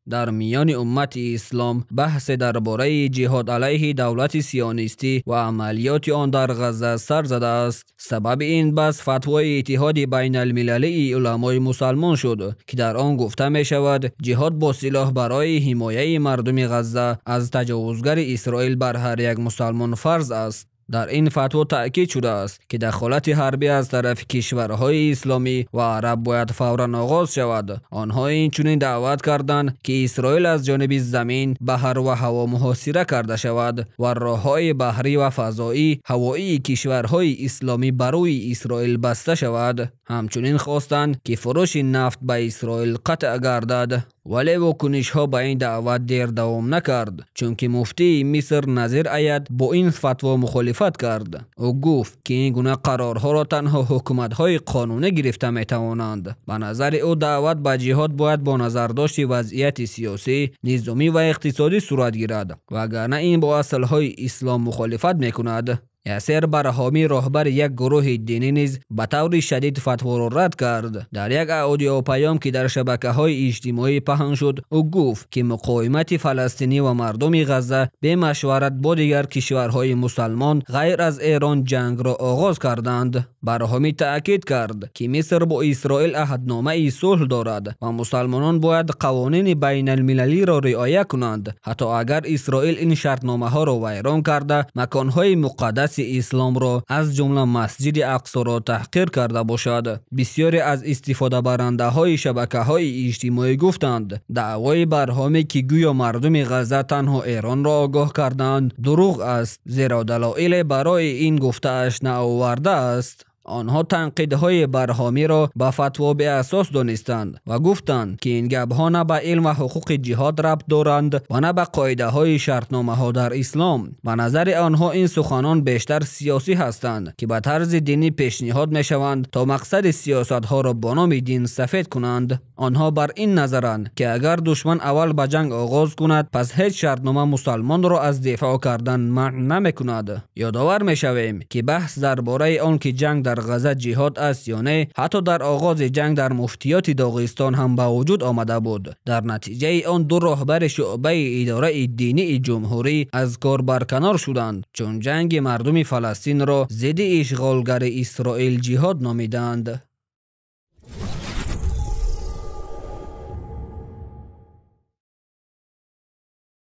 Дар миёни уммати ислом баҳсе дар бораи ҷиҳод алайҳи давлати сионистӣ ва амалиёти он дар Ғазза сар задааст. Сабаби ин баҳс фатвои Иттиҳоди байналмилалии уламои мусалмон шуд, ки дар он гуфта мешавад ҷиҳод бо силоҳ барои ҳимояи мардуми Ғазза аз таҷовузгари Исроил бар ҳар як мусалмон фарз аст. Дар ин фатво таъкид шудааст, ки дахолати ҳарбӣ аз тарафи кишварҳои исломӣ ва араб бояд фавран оғоз шавад. Онҳо инчунин даъват карданд, ки Исроил аз ҷониби замин, баҳр ва ҳаво муҳосира карда шавад ва роҳҳои баҳрӣ ва фазоӣ ҳавоии кишварҳои исломӣ ба рӯи Исроил баста шавад. Ҳамчунин хостанд, ки фурӯши нафт ба Исроил қатъ гардад. Вале вокунишҳо ба ин даъват дер давом накард, чунки муфтии Миср Назир Аяд бо ин фатво мухолифат кард. Ӯ гуфт, ки ин гуна қарорҳоро танҳо ҳукуматҳои қонунӣ гирифта метавонанд. Ба назари ӯ даъват ба ҷиҳод бояд бо назардошти вазъияти сиёсӣ, низомӣ ва иқтисодӣ сурат гирад, вагарна ин бо аслҳои ислом мухолифат мекунад. Ясер Барҳомӣ, роҳбари як гурӯҳи динӣ, низ ба таври шадид фатворо рад кард. Дар як аудиопаём, ки дар шабакаҳои иҷтимоӣ паҳн шуд, ӯ гуфт, ки муқовимати фаластинӣ ва мардуми Ғазза бемашварат бо дигар кишварҳои мусалмон ғайр аз Эрон ҷангро оғоз карданд. Барҳомӣ таъкид кард, ки Миср бо Исроил аҳдномаи сулҳ дорад ва мусалмонон бояд қавонини байналмилалиро риоя кунанд, ҳатто агар Исроил ин шартномаҳоро вайрон карда, маконҳои муқаддаси исломро аз ҷумла Масҷиди Ақсоро таҳқир карда бошад. Бисёре аз истифодабарандаҳои шабакаҳои иҷтимоӣ гуфтанд, даъвои Барҳомӣ, ки гӯё мардуми Ғазза танҳо Эронро огоҳ карданд, дурӯғ аст, зеро далоиле барои ин гуфтааш наовардааст. Онҳо танқидҳои Барҳомиро ба фатво беасос донистанд ва гуфтанд, ки ин гапҳо на ба илм ва ҳуқуқи ҷиҳод рабт доранд ва на ба қоидаҳои шартномаҳо дар ислом. Ба назари онҳо ин суханон бештар сиёсӣ ҳастанд, ки ба тарзи динӣ пешниҳод мешаванд то мақсади сиёсатҳоро бо номи дин сафед кунанд. Онҳо бар ин назаранд, ки агар душман аввал ба ҷанг оғоз кунад, пас ҳеҷ шартнома мусалмонро аз дифоъ кардан манъ намекунад. Ёдовар мешавем, ки баҳс дар бораи он ки ҷанг дар Ғазза ҷиҳод аст ё не, ҳатто дар оғози ҷанг дар муфтиёти Доғистон ҳам ба вуҷуд омада буд. Дар натиҷаи он ду роҳбари шӯъбаи идораи динии ҷумҳурӣ аз кор барканор шуданд, чун ҷанги мардуми Фаластинро зидди ишғолгари Исроил ҷиҳод номиданд.